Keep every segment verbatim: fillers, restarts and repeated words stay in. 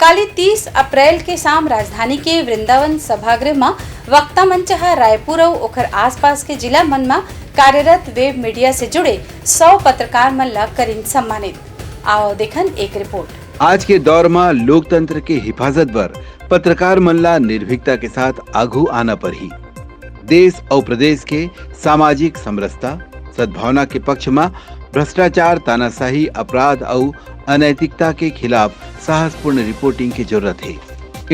काली तीस अप्रैल के शाम राजधानी के वृंदावन सभागृह म वक्ता मंच ह रायपुर अउ ओखर आसपास के जिला मन म कार्यरत वेब मीडिया से जुड़े सौ पत्रकार मन ल करिन सम्मानित। आओ देखन एक रिपोर्ट। आज के दौर म लोकतंत्र के हिफाजत बर पत्रकार मन ला निर्भीकता के साथ आघू आना पड़ही। देश अउ प्रदेश के सामाजिक समरसता, सद्भावना के पक्ष म भ्रष्टाचार, तानाशाही, अपराध अउ अनैतिकता के खिलाफ साहसपूर्ण रिपोर्टिंग के जरूरत हे।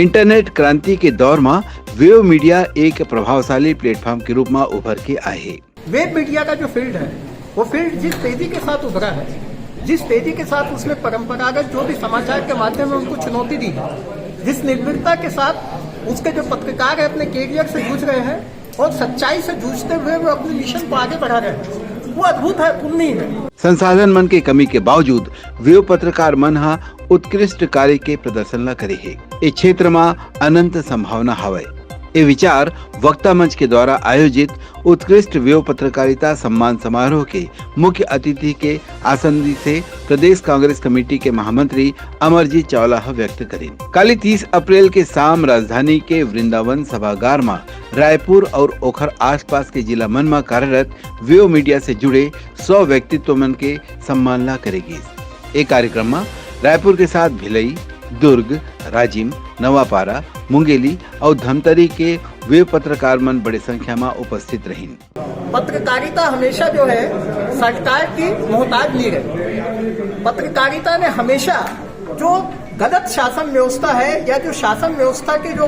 इंटरनेट क्रांति के दौर म वेव मीडिया एक प्रभावशाली प्लेटफॉर्म के रूप म उभर के आए हे। वेब मीडिया का जो फील्ड है, वो फील्ड जिस तेजी के साथ उभरा है, जिस तेजी के साथ उसने परंपरागत जो भी समाचार के माध्यम है उनको चुनौती दी है, जिस निर्भीकता के साथ उसके जो पत्रकार है अपने कैरियर से जूझ रहे हैं और सच्चाई से जूझते हुए वो अपने मिशन को आगे बढ़ा रहे हैं, वो अद्भुत है, अतुलनीय है। संसाधन मन के कमी के बावजूद वेव पत्रकार मन ह उत्कृष्ट कार्य के प्रदर्शन ला करे हे। ए क्षेत्र म अनंत संभावना हवय। ए विचार वक्ता मंच के द्वारा आयोजित उत्कृष्ट वेव पत्रकारिता सम्मान समारोह के मुख्य अतिथि के आसंदी से प्रदेश कांग्रेस कमेटी के महामंत्री अमरजीत चावला ह व्यक्त करिन। काली तीस अप्रैल के शाम राजधानी के वृंदावन सभागार म रायपुर अउ ओखर आसपास के जिला मन म कार्यरत वेव मीडिया से जुड़े सौ व्यक्तित्व मन के सम्मान ला करे गिस। ए कार्यक्रम म रायपुर के साथ भिलई, दुर्ग, राजिम, नवापारा, मुंगेली अउ धमतरी के वेव पत्रकार मन बड़े संख्या म उपस्थित रहिन। पत्रकारिता हमेशा जो है सरकार की मोहताज नहीं रही। पत्रकारिता ने हमेशा जो गलत शासन व्यवस्था है या जो शासन व्यवस्था के जो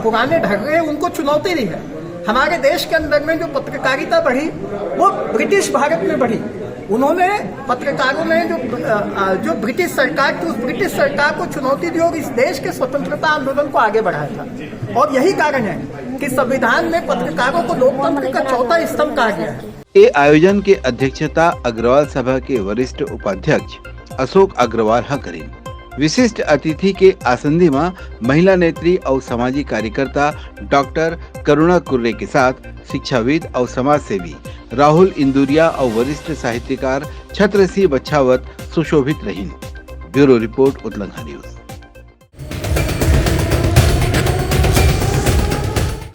पुराने ढर्रे हैं उनको चुनौती दी है। हमारे देश के अंदर में जो पत्रकारिता बढ़ी वो ब्रिटिश भारत में बढ़ी। उन्होंने पत्रकारों ने जो अ, अ, जो ब्रिटिश सरकार थी उस ब्रिटिश सरकार को चुनौती दी और इस देश के स्वतंत्रता आंदोलन को आगे बढ़ाया था। और यही कारण है कि संविधान में पत्रकारों को लोकतंत्र का चौथा स्तंभ कहा गया है। ए आयोजन के अध्यक्षता अग्रवाल सभा के वरिष्ठ उपाध्यक्ष अशोक अग्रवाल ह करिन। विशिष्ट अतिथि के आसंदी म महिला नेत्री अउ सामाजिक कार्यकर्ता डॉक्टर करुणा कुर्रे के साथ शिक्षाविद अउ समाजसेवी राहुल इंदुरिया अउ वरिष्ठ साहित्यकार छत्र सिंह बछावत सुशोभित रहिन। Bureau report, Utlanga news.